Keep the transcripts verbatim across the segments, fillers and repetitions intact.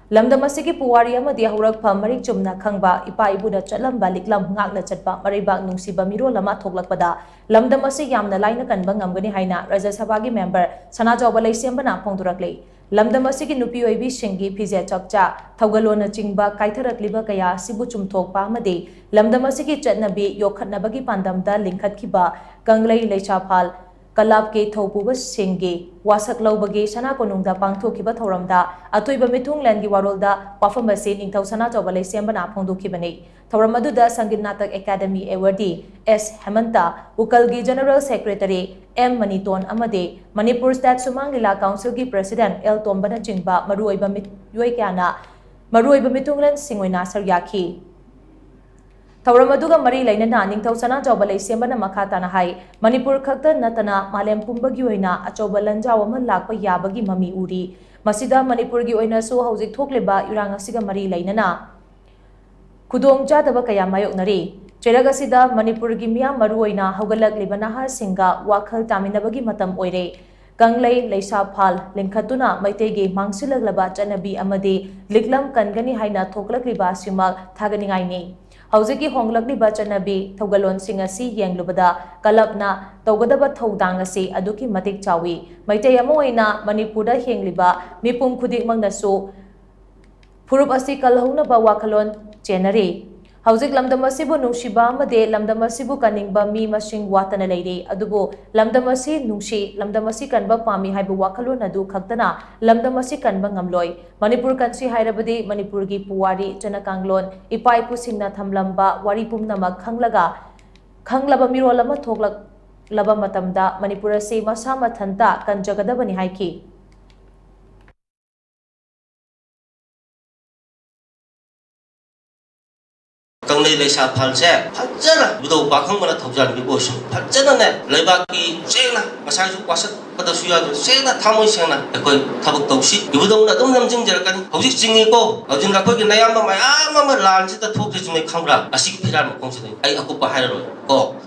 ꯂꯝꯗꯝ ꯑꯁꯤꯒꯤ ꯄꯨꯋꯥꯔꯤ ꯑꯃꯗꯤ ꯍꯧꯔꯛꯐꯝ ꯃꯔꯤꯛ ꯆꯨꯝꯅ ꯈꯪꯕ, ꯏꯄꯥ ꯏꯄꯨꯅ ꯆꯠꯂꯝꯕ ꯂꯤꯛꯂꯝ ꯉꯥꯛꯅ ꯆꯠꯄ ꯃꯔꯩꯕꯥꯛ ꯅꯨꯡꯁꯤꯕ ꯃꯤꯔꯣꯜ ꯑꯃ ꯊꯣꯛꯂꯛꯄꯗ ꯂꯝꯗꯝ ꯑꯁꯤ ꯌꯥꯝꯅ ꯂꯥꯏꯅ ꯀꯟꯕ ꯉꯝꯒꯅꯤ ꯍꯥꯏꯅ ꯔꯥꯖ꯭ꯌ ꯁꯚꯥꯒꯤ ꯃꯦꯝꯕꯔ ꯁꯅꯥꯖꯥꯎꯕ ꯂꯩꯁꯦꯝꯕꯅ ꯐꯣꯡꯗꯣꯔꯛꯂꯤ꯫ ꯂꯝꯗꯝ ꯑꯁꯤꯒꯤ ꯅꯨꯄꯤ ꯑꯣꯏꯕꯤꯁꯤꯡꯒꯤ ꯐꯤꯖꯦꯠ ꯆꯛꯆꯥ, ꯊꯧꯒꯜꯂꯣꯟꯅꯆꯤꯡꯕ ꯀꯥꯏꯊꯔꯛꯂꯤꯕ ꯀꯌꯥ ꯑꯁꯤꯕꯨ ꯆꯨꯝꯊꯣꯛꯄ ꯑꯃꯗꯤ ꯂꯝꯗꯝ ꯑꯁꯤꯒꯤ ꯆꯠꯅꯕꯤ ꯌꯣꯛꯈꯠꯅꯕꯒꯤ ꯄꯥꯟꯗꯝꯗ ꯂꯤꯡꯈꯠꯈꯤꯕ ꯀꯪꯂꯩ ꯂꯩꯁꯥꯐꯥꯜ ꯀꯂꯥꯞꯀꯤ ꯊꯧꯄꯨꯕꯁꯤꯡꯒꯤ ꯋꯥꯁꯛ ꯂꯧꯕꯒꯤ ꯁꯅꯥ ꯀꯣꯅꯨꯡꯗ ꯄꯥꯡꯊꯣꯛꯈꯤꯕ ꯊꯧꯔꯝꯗ ꯑꯇꯣꯏꯕ ꯃꯤꯊꯨꯡꯂꯦꯟꯒꯤ ꯋꯥꯔꯣꯜꯗ ꯋꯥꯐꯝ ꯑꯁꯤ ꯅꯤꯡꯊꯧ ꯁꯅꯥꯖꯥꯎꯕ ꯂꯩꯁꯦꯝꯕꯅ ꯐꯣꯡꯗꯣꯛꯈꯤꯕꯅꯤ꯫ ꯊꯧꯔꯝ ꯑꯗꯨꯗ ꯁꯪꯒꯤꯠ ꯅꯥꯇꯛ ꯑꯦꯀꯥꯗꯃꯤ ꯑꯦꯋꯥꯔꯗꯤ ꯑꯦꯁ ꯍꯦꯃꯟꯇ, ꯎꯀꯜꯒꯤ ꯖꯦꯅꯔꯦꯜ ꯁꯦꯀ꯭ꯔꯦꯇꯔꯤ ꯑꯦꯝ ꯃꯅꯤꯇꯣꯟ ꯑꯃꯗꯤ ꯃꯅꯤꯄꯨꯔ ꯁ꯭ꯇꯦꯠ ꯁꯨꯃꯥꯡ ꯂꯤꯂꯥ ꯀꯥꯎꯟꯁꯤꯜꯒꯤ ꯄ꯭ꯔꯦꯁꯤꯗꯦꯟꯠ ꯑꯦꯜ ꯇꯣꯝꯕꯅꯆꯤꯡꯕ ꯃꯔꯨꯑꯣꯏꯕ ꯃꯤꯑꯣꯏ ꯀꯌꯥꯅ, ꯃꯔꯨꯑꯣꯏꯕ ꯃꯤꯊꯨꯡꯂꯦꯟꯁꯤꯡ ꯑꯣꯏꯅ ꯁꯔꯨꯛ ꯌꯥꯈꯤ꯫ ꯊꯧꯔꯝ ꯑꯗꯨꯒ ꯃꯔꯤ ꯂꯩꯅꯅ ꯅꯤꯡꯊꯧ ꯁꯅꯥꯖꯥꯎꯕ ꯂꯩꯁꯦꯝꯕꯅ ꯃꯈꯥ ꯇꯥꯅ ꯍꯥꯏ, ꯃꯅꯤꯄꯨꯔ ꯈꯛꯇ ꯅꯠꯇꯅ ꯃꯥꯂꯦꯝ ꯄꯨꯝꯕꯒꯤ ꯑꯣꯏꯅ ꯑꯆꯧꯕ ꯂꯥꯟꯖꯥꯎ ꯑꯃ ꯂꯥꯛꯄ ꯌꯥꯕꯒꯤ ꯃꯃꯤ ꯎꯔꯤ꯫ ꯃꯁꯤꯗ ꯃꯅꯤꯄꯨꯔꯒꯤ ꯑꯣꯏꯅꯁꯨ ꯍꯧꯖꯤꯛ ꯊꯣꯛꯂꯤꯕ ꯏꯔꯥꯡ ꯑꯁꯤꯒ ꯃꯔꯤ ꯂꯩꯅꯅ ꯈꯨꯗꯣꯡꯆꯥꯗꯕ ꯀꯌꯥ ꯃꯥꯌꯣꯛꯅꯔꯤ꯫ ꯆꯩꯔꯛ ꯑꯁꯤꯗ ꯃꯅꯤꯄꯨꯔꯒꯤ ꯃꯤꯌꯥꯝ, ꯃꯔꯨꯑꯣꯏꯅ ꯍꯧꯒꯠꯂꯛꯂꯤꯕ ꯅꯍꯥꯁꯤꯡꯒ ꯋꯥꯈꯜ ꯇꯥꯃꯤꯟꯅꯕꯒꯤ ꯃꯇꯝ ꯑꯣꯏꯔꯦ꯫ ꯀꯪꯂꯩ ꯂꯩꯁꯥꯐꯥꯜ ꯂꯤꯡꯈꯠꯇꯨꯅ ꯃꯩꯇꯩꯒꯤ ꯃꯥꯡꯁꯤꯜꯂꯛꯂꯕ ꯆꯠꯅꯕꯤ ꯑꯃꯗꯤ ꯂꯤꯛꯂꯝ ꯀꯟꯒꯅꯤ ꯍꯥꯏꯅ ꯊꯣꯛꯂꯛꯂꯤꯕ ꯑꯁꯤꯃꯛ ꯊꯥꯒꯠꯅꯤꯡꯉꯥꯏꯅꯤ꯫ ꯍꯧꯖꯤꯛꯀꯤ ꯍꯣꯡꯂꯛꯂꯤꯕ ꯆꯠꯅꯕꯤ ꯊꯧꯒꯜꯂꯣꯟꯁꯤꯡ ꯑꯁꯤ ꯌꯦꯡꯂꯨꯕꯗ ꯀꯂꯕꯅ ꯇꯧꯒꯗꯕ ꯊꯧꯗꯥꯡ ꯑꯁꯤ ꯑꯗꯨꯛꯀꯤ ꯃꯇꯤꯛ ꯆꯥꯎꯏ꯫ ꯃꯩꯇꯩ ꯑꯃ ꯑꯣꯏꯅ ꯃꯅꯤꯄꯨꯔꯗ ꯍꯤꯡꯂꯤꯕ ꯃꯤꯄꯨꯝ ꯈꯨꯗꯤꯡꯃꯛꯅꯁꯨ ꯐꯨꯔꯨꯞ ꯑꯁꯤ ꯀꯜꯍꯧꯅꯕ ꯋꯥꯈꯜꯂꯣꯟ ꯆꯦꯟꯅꯔꯤ꯫ ꯍꯧꯖꯤꯛ ꯂꯝꯗꯝ ꯑꯁꯤꯕꯨ ꯅꯨꯡꯁꯤꯕ ꯑꯃꯗꯤ ꯂꯝꯗꯝ ꯑꯁꯤꯕꯨ ꯀꯟꯅꯤꯡꯕ ꯃꯤ ꯃꯁꯤꯡ ꯋꯥꯠꯇꯅ ꯂꯩꯔꯤ꯫ ꯑꯗꯨꯕꯨ ꯂꯝꯗꯝ ꯑꯁꯤ ꯅꯨꯡꯁꯤ, ꯂꯝꯗꯝ ꯑꯁꯤ ꯀꯟꯕ ꯄꯥꯝꯃꯤ ꯍꯥꯏꯕ ꯋꯥꯈꯜꯂꯣꯟ ꯑꯗꯨ ꯈꯛꯇꯅ ꯂꯝꯗꯝ ꯑꯁꯤ ꯀꯟꯕ ꯉꯝꯂꯣꯏ꯫ ꯃꯅꯤꯄꯨꯔ ꯀꯟꯁꯤ ꯍꯥꯏꯔꯕꯗꯤ ꯃꯅꯤꯄꯨꯔꯒꯤ ꯄꯨꯋꯥꯔꯤ, ꯆꯠꯅ ꯀꯥꯡꯂꯣꯟ, ꯏꯄꯥ ꯏꯄꯨꯁꯤꯡꯅ ꯊꯝꯂꯝꯕ ꯋꯥꯔꯤ ꯄꯨꯝꯅꯃꯛ ꯈꯪꯂꯒ, ꯈꯪꯂꯕ ꯃꯤꯔꯣꯜ ꯑꯃ ꯊꯣꯛꯂꯛꯂꯕ ꯃꯇꯝꯗ ꯃꯅꯤꯄꯨꯔ ꯑꯁꯤ ꯃꯁꯥ ꯃꯊꯟꯇ ꯀꯟꯖꯒꯗꯕꯅꯤ ꯍꯥꯏꯈꯤ꯫ ꯀꯪꯂꯩ ꯂꯩꯁꯥ ꯐꯜꯁꯦ ꯐꯖꯅ ꯏꯕꯨꯙꯧ ꯄꯥꯈꯪꯕꯅ ꯊꯧꯖꯥꯟꯕꯤꯕ ꯑꯣꯏꯁꯨ ꯐꯖꯅꯅꯦ ꯂꯩꯕꯥꯛꯀꯤ ꯁꯦꯡꯅ ꯉꯁꯥꯏꯁꯨ ꯋꯥꯁꯛꯄꯗꯁꯨ ꯌꯥꯗ꯭ꯔꯦ, ꯁꯦꯡꯅ ꯊꯃꯣꯏ ꯁꯦꯡꯅ ꯑꯩꯈꯣꯏ ꯊꯕꯛ ꯇꯧꯁꯤ꯫ ꯏꯕꯨꯙꯧꯅ ꯑꯗꯨꯝ ꯂꯝꯖꯤꯡꯖꯔꯛꯀꯅꯤ꯫ ꯍꯧꯖꯤꯛ ꯆꯤꯡꯉꯤꯀꯣ, ꯍꯧꯖꯤꯛ ꯑꯩꯈꯣꯏꯒꯤ ꯅꯌꯥꯝꯕ ꯃꯌꯥꯝ ꯑꯃ ꯂꯥꯟꯁꯤꯗ ꯊꯣꯛꯈ꯭ꯔꯤꯁꯤꯅꯦ ꯈꯪꯕ꯭ꯔꯥ? ꯑꯁꯤꯒꯤ ꯐꯤꯔꯥꯟ ꯃꯈꯣꯡꯁꯤꯗ ꯑꯩ ꯑꯀꯨꯞꯄ ꯍꯥꯏꯔꯔꯣꯏ ꯀꯣ꯫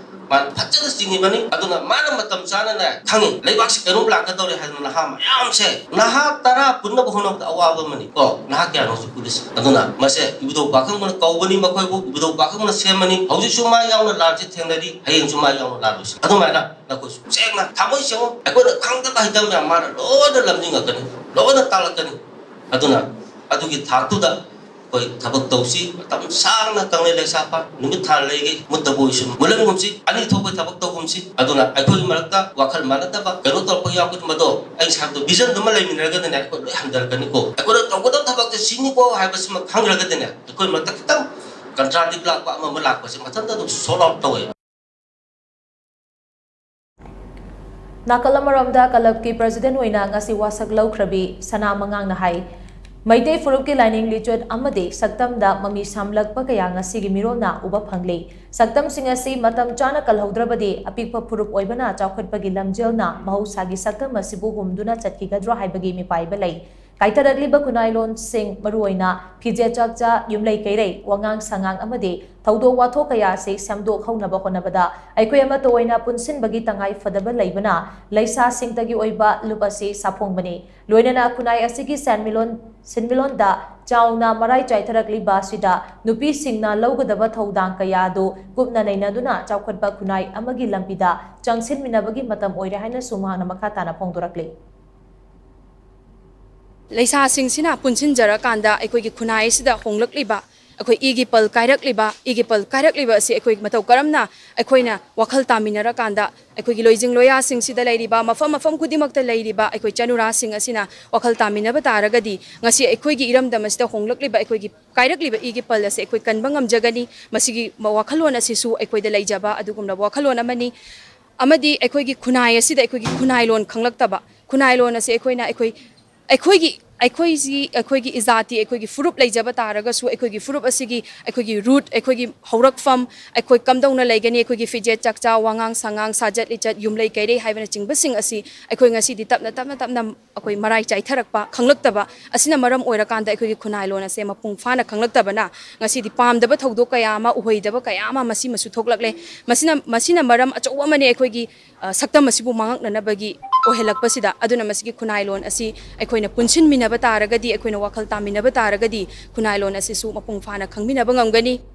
ꯃꯥꯅ ꯐꯖꯅ ꯆꯤꯡꯉꯤꯕꯅꯤ꯫ ꯑꯗꯨꯅ ꯃꯥꯅ ꯃꯇꯝ ꯆꯥꯅꯅꯦ ꯈꯪꯉꯤ, ꯂꯩꯕꯥꯛꯁꯤ ꯀꯩꯅꯣꯝ ꯂꯥꯛꯀꯗꯧꯔꯦ ꯍꯥꯏꯗꯅ ꯅꯍꯥ ꯃꯌꯥꯝꯁꯦ, ꯅꯍꯥ ꯇꯔꯥ ꯄꯨꯟꯅꯕ ꯍꯣꯠꯅꯕꯗ ꯑꯋꯥꯕ ꯑꯃꯅꯤ ꯀꯣ, ꯅꯍꯥ ꯀꯌꯥꯅꯣꯁꯨ ꯄꯨꯜꯂꯤꯁꯦ꯫ ꯑꯗꯨꯅ ꯃꯁꯦ ꯏꯕꯨꯙꯧ ꯄꯥꯈꯪꯕꯅ ꯀꯧꯕꯅꯤ, ꯃꯈꯣꯏꯕꯨ ꯏꯕꯨꯙꯧ ꯄꯥꯈꯪꯕꯅ ꯁꯦꯝꯃꯅꯤ꯫ ꯍꯧꯖꯤꯛꯁꯨ ꯃꯥ ꯌꯥꯎꯅ ꯂꯥꯟꯁꯤ ꯊꯦꯡꯅꯔꯤ, ꯍꯌꯦꯡꯁꯨ ꯃꯥ ꯌꯥꯎꯅ ꯂꯥꯟ ꯂꯣꯏꯁꯤ꯫ ꯑꯗꯨꯃꯥꯏꯅ ꯅꯈꯣꯏꯁꯨ ꯁꯦꯡꯅ ꯊꯃꯣꯏ ꯁꯦꯡꯉꯨ꯫ ꯑꯩꯈꯣꯏꯅ ꯈꯪꯗꯕ ꯍꯩꯇꯕ ꯃꯌꯥꯝ ꯃꯥꯅ ꯂꯣꯏꯅ ꯂꯝꯖꯤꯡꯉꯛꯀꯅꯤ, ꯂꯣꯏꯅ ꯇꯥꯛꯂꯛꯀꯅꯤ꯫ ꯑꯗꯨꯅ ꯑꯗꯨꯒꯤ ꯊꯥꯛꯇꯨꯗ ꯑꯩꯈꯣꯏ ꯊꯕꯛ ꯇꯧꯁꯤ꯫ ꯃꯇꯝ ꯁꯥꯡꯅ ꯀꯪꯂꯩ ꯂꯩꯁꯥꯄꯥ ꯅꯨꯃꯤꯠ ꯊꯥ ꯂꯩꯒꯩ ꯃꯨꯠꯇꯕ ꯑꯣꯏꯁꯅꯨ꯫ ꯃꯨꯜꯍꯟꯒꯨꯝꯁꯤ, ꯑꯅꯤ ꯊꯣꯛꯄꯩ ꯊꯕꯛ ꯇꯧꯒꯨꯝꯁꯤ꯫ ꯑꯗꯨꯅ ꯑꯩꯈꯣꯏꯒꯤ ꯃꯔꯛꯇ ꯋꯥꯈꯜ ꯃꯥꯟꯅꯗꯕ ꯀꯩꯅꯣ ꯇꯧꯔꯛꯄ ꯌꯥꯎꯒꯅꯤ, ꯃꯗꯣ ꯑꯩ ꯉꯁꯥꯏ ꯍꯥꯏꯕꯗꯣ vision ꯗꯨꯃ ꯂꯩꯃꯤꯟꯅꯔꯒꯗꯤꯅꯦ ꯑꯩꯈꯣꯏ ꯂꯣꯏ ꯍꯟꯊꯔꯛꯀꯅꯤꯀꯣ꯫ ꯑꯩꯈꯣꯏꯅ ꯇꯧꯒꯗꯕ ꯊꯕꯛꯁꯦ ꯁꯤꯅꯤꯀꯣ ꯍꯥꯏꯕꯁꯤꯃ ꯈꯪꯈ꯭ꯔꯒꯗꯤꯅꯦ ꯑꯩꯈꯣꯏ ꯃꯔꯛꯇ ꯈꯤꯇꯪ contradict ꯂꯥꯛꯄ, ꯑꯃ ꯑꯃ ꯂꯥꯛꯄꯁꯦ ꯃꯊꯟꯇ ꯑꯗꯨꯝ solve out ꯇꯧꯋꯦ꯫ ꯅꯥꯀꯜ ꯑꯃꯔꯣꯝꯗ ꯀꯂꯕꯀꯤ president ꯑꯣꯏꯅ ꯉꯁꯤ ꯋꯥꯁꯛ ꯂꯧꯈ꯭ꯔꯕꯤ ꯁꯅꯥ ꯃꯉꯥꯡꯅ ꯍꯥꯏ, ꯃꯩꯇꯩ ꯐꯨꯔꯨꯞꯀꯤ ꯂꯥꯏꯅꯤꯡ ꯂꯤꯆꯠ ꯑꯃꯗꯤ ꯁꯛꯇꯝꯗ ꯃꯃꯤ ꯁꯥꯝꯂꯛꯄ ꯀꯌꯥ ꯉꯁꯤꯒꯤ ꯃꯤꯔꯣꯜꯅ ꯎꯕ ꯐꯪꯂꯤ꯫ ꯁꯛꯇꯝꯁꯤꯡ ꯑꯁꯤ ꯃꯇꯝ ꯆꯥꯅ ꯀꯜꯍꯧꯗ꯭ꯔꯕꯗꯤ ꯑꯄꯤꯛꯄ ꯐꯨꯔꯨꯞ ꯑꯣꯏꯕꯅ ꯆꯥꯎꯈꯠꯄꯒꯤ ꯂꯝꯖꯦꯜꯅ ꯃꯍꯧꯁꯥꯒꯤ ꯁꯛꯇꯝ ꯑꯁꯤꯕꯨ ꯍꯨꯝꯗꯨꯅ ꯆꯠꯈꯤꯒꯗ꯭ꯔꯥ ꯍꯥꯏꯕꯒꯤ ꯃꯤꯄꯥꯏꯕ ꯂꯩ꯫ ꯀꯥꯏꯊꯔꯛꯂꯤꯕ ꯈꯨꯟꯅꯥꯏꯂꯣꯟꯁꯤꯡ, ꯃꯔꯨꯑꯣꯏꯅ ꯐꯤꯖꯦꯠ ꯆꯥꯛꯆꯥ, ꯌꯨꯝꯂꯩ ꯀꯩꯔꯩ, ꯋꯥꯉꯥꯡ ꯁꯉꯥꯡ ꯑꯃꯗꯤ ꯊꯧꯗꯣꯛ ꯋꯥꯊꯣꯛ ꯀꯌꯥ ꯑꯁꯤ ꯁꯦꯝꯗꯣꯛꯍꯧꯅꯕ ꯍꯣꯠꯅꯕꯗ ꯑꯩꯈꯣꯏ ꯑꯃꯠꯇ ꯑꯣꯏꯅ ꯄꯨꯟꯁꯤꯟꯕꯒꯤ ꯇꯉꯥꯏ ꯐꯗꯕ ꯂꯩꯕꯅ ꯂꯩꯁꯥꯁꯤꯡꯇꯒꯤ ꯑꯣꯏꯕ ꯂꯨꯞ ꯑꯁꯤ ꯁꯥꯐꯣꯡꯕꯅꯤ꯫ ꯂꯣꯏꯅꯅ ꯈꯨꯟꯅꯥꯏ ꯑꯁꯤꯒꯤ ꯁꯦꯟꯃꯤꯠꯂꯣꯟ, ꯁꯤꯟꯃꯤꯠꯂꯣꯟꯗ ꯆꯥꯎꯅ ꯃꯔꯥꯏ ꯆꯥꯏꯊꯔꯛꯂꯤꯕ ꯑꯁꯤꯗ ꯅꯨꯄꯤꯁꯤꯡꯅ ꯂꯧꯒꯗꯕ ꯊꯧꯗꯥꯡ ꯀꯌꯥ ꯑꯗꯨ ꯀꯨꯞꯅ ꯅꯩꯅꯗꯨꯅ ꯆꯥꯎꯈꯠꯄ ꯈꯨꯟꯅꯥꯏ ꯑꯃꯒꯤ ꯂꯝꯕꯤꯗ ꯆꯪꯁꯤꯟꯃꯤꯟꯅꯕꯒꯤ ꯃꯇꯝ ꯑꯣꯏꯔꯦ ꯍꯥꯏꯅꯁꯨ ꯃꯍꯥꯛꯅ ꯃꯈꯥ ꯇꯥꯅ ꯐꯣꯡꯗꯣꯔꯛꯂꯤ꯫ ꯂꯩꯁꯥꯁꯤꯡꯁꯤꯅ ꯄꯨꯟꯁꯤꯟꯖꯔꯀꯥꯟꯗ ꯑꯩꯈꯣꯏꯒꯤ ꯈꯨꯟꯅꯥꯏ ꯑꯁꯤꯗ ꯍꯣꯡꯂꯛꯂꯤꯕ, ꯑꯩꯈꯣꯏ ꯏꯒꯤ ꯄꯜ ꯀꯥꯏꯔꯛꯂꯤꯕ, ꯏꯒꯤ ꯄꯜ ꯀꯥꯏꯔꯛꯂꯤꯕ ꯑꯁꯤ ꯑꯩꯈꯣꯏ ꯃꯇꯧ ꯀꯔꯝꯅ ꯑꯩꯈꯣꯏꯅ ꯋꯥꯈꯜ ꯇꯥꯃꯤꯟꯅꯔꯀꯥꯟꯗ ꯑꯩꯈꯣꯏꯒꯤ ꯂꯣꯏꯖꯤꯡ ꯂꯣꯌꯥꯁꯤꯡꯁꯤꯗ ꯂꯩꯔꯤꯕ, ꯃꯐꯝ ꯃꯐꯝ ꯈꯨꯗꯤꯡꯃꯛꯇ ꯂꯩꯔꯤꯕ ꯑꯩꯈꯣꯏ ꯆꯅꯨꯔꯥꯁꯤꯡ ꯑꯁꯤꯅ ꯋꯥꯈꯜ ꯇꯥꯃꯤꯟꯅꯕ ꯇꯥꯔꯒꯗꯤ ꯉꯁꯤ ꯑꯩꯈꯣꯏꯒꯤ ꯏꯔꯝꯗꯝ ꯑꯁꯤꯗ ꯍꯣꯡꯂꯛꯂꯤꯕ ꯑꯩꯈꯣꯏꯒꯤ ꯀꯥꯏꯔꯛꯂꯤꯕ ꯏꯒꯤ ꯄꯜ ꯑꯁꯤ ꯑꯩꯈꯣꯏ ꯀꯟꯕ ꯉꯝꯖꯒꯅꯤ꯫ ꯃꯁꯤꯒꯤ ꯋꯥꯈꯜꯂꯣꯟ ꯑꯁꯤꯁꯨ ꯑꯩꯈꯣꯏꯗ ꯂꯩꯖꯕ ꯑꯗꯨꯒꯨꯝꯂꯕ ꯋꯥꯈꯜꯂꯣꯟ ꯑꯃꯅꯤ꯫ ꯑꯃꯗꯤ ꯑꯩꯈꯣꯏꯒꯤ ꯈꯨꯟꯅꯥꯏ ꯑꯁꯤꯗ ꯑꯩꯈꯣꯏꯒꯤ ꯈꯨꯟꯅꯥꯏꯂꯣꯟ ꯈꯪꯂꯛꯇꯕ, ꯈꯨꯟꯅꯥꯏꯂꯣꯟ ꯑꯁꯤ ꯑꯩꯈꯣꯏꯅ ꯑꯩꯈꯣꯏ, ꯑꯩꯈꯣꯏꯒꯤ ꯑꯩꯈꯣꯏꯁꯤ, ꯑꯩꯈꯣꯏꯒꯤ ꯏꯖꯥꯇꯤ, ꯑꯩꯈꯣꯏꯒꯤ ꯐꯨꯔꯨꯞ ꯂꯩꯖꯕ ꯇꯥꯔꯒꯁꯨ, ꯑꯩꯈꯣꯏꯒꯤ ꯐꯨꯔꯨꯞ ꯑꯁꯤꯒꯤ, ꯑꯩꯈꯣꯏꯒꯤ ꯔꯨꯠ, ꯑꯩꯈꯣꯏꯒꯤ ꯍꯧꯔꯛꯐꯝ, ꯑꯩꯈꯣꯏ ꯀꯝꯗꯧꯅ ꯂꯩꯒꯅꯤ, ꯑꯩꯈꯣꯏꯒꯤ ꯐꯤꯖꯦꯠ ꯆꯥꯛꯆꯥ, ꯋꯥꯉꯥꯡ ꯁꯉꯥꯡ, ꯁꯥꯖꯠ ꯂꯤꯆꯠ, ꯌꯨꯝꯂꯩ ꯀꯩꯔꯩ ꯍꯥꯏꯕꯅꯆꯤꯡꯕꯁꯤꯡ ꯑꯁꯤ ꯑꯩꯈꯣꯏ ꯉꯁꯤꯗꯤ ꯇꯞꯅ, ꯇꯞꯅ, ꯇꯞꯅ ꯑꯩꯈꯣꯏ ꯃꯔꯥꯏ ꯆꯥꯏꯊꯔꯛꯄ, ꯈꯪꯂꯛꯇꯕ ꯑꯁꯤꯅ ꯃꯔꯝ ꯑꯣꯏꯔꯀꯥꯟꯗ ꯑꯩꯈꯣꯏꯒꯤ ꯈꯨꯟꯅꯥꯏꯂꯣꯟ ꯑꯁꯦ ꯃꯄꯨꯡ ꯐꯥꯅ ꯈꯪꯂꯛꯇꯕꯅ ꯉꯁꯤꯗꯤ ꯄꯥꯝꯗꯕ ꯊꯧꯗꯣꯛ ꯀꯌꯥ ꯑꯃ, ꯎꯍꯩꯗꯕ ꯀꯌꯥ ꯑꯃ ꯃꯁꯤꯃꯁꯨ ꯊꯣꯛꯂꯛꯂꯦ꯫ ꯃꯁꯤꯅ, ꯃꯁꯤꯅ ꯃꯔꯝ ꯑꯆꯧꯕ ꯑꯃꯅꯤ ꯑꯩꯈꯣꯏꯒꯤ, ꯑ, ꯁꯛꯇꯝ ꯑꯁꯤꯕꯨ ꯃꯥꯡꯉꯛꯅꯅꯕꯒꯤ ꯑꯣꯏꯍꯜꯂꯛꯄꯁꯤꯗ꯫ ꯑꯗꯨꯅ ꯃꯁꯤꯒꯤ ꯈꯨꯟꯅꯥꯏꯂꯣꯟ ꯑꯁꯤ ꯑꯩꯈꯣꯏꯅ ꯄꯨꯟꯁꯤꯟꯃꯤꯟꯅꯕ ꯇꯥꯔꯒꯗꯤ, ꯑꯩꯈꯣꯏꯅ ꯋꯥꯈꯜ ꯇꯥꯃꯤꯟꯅꯕ ꯇꯥꯔꯒꯗꯤ ꯈꯨꯟꯅꯥꯏꯂꯣꯟ ꯑꯁꯤꯁꯨ ꯃꯄꯨꯡ ꯐꯥꯅ ꯈꯪꯃꯤꯟꯅꯕ ꯉꯝꯒꯅꯤ꯫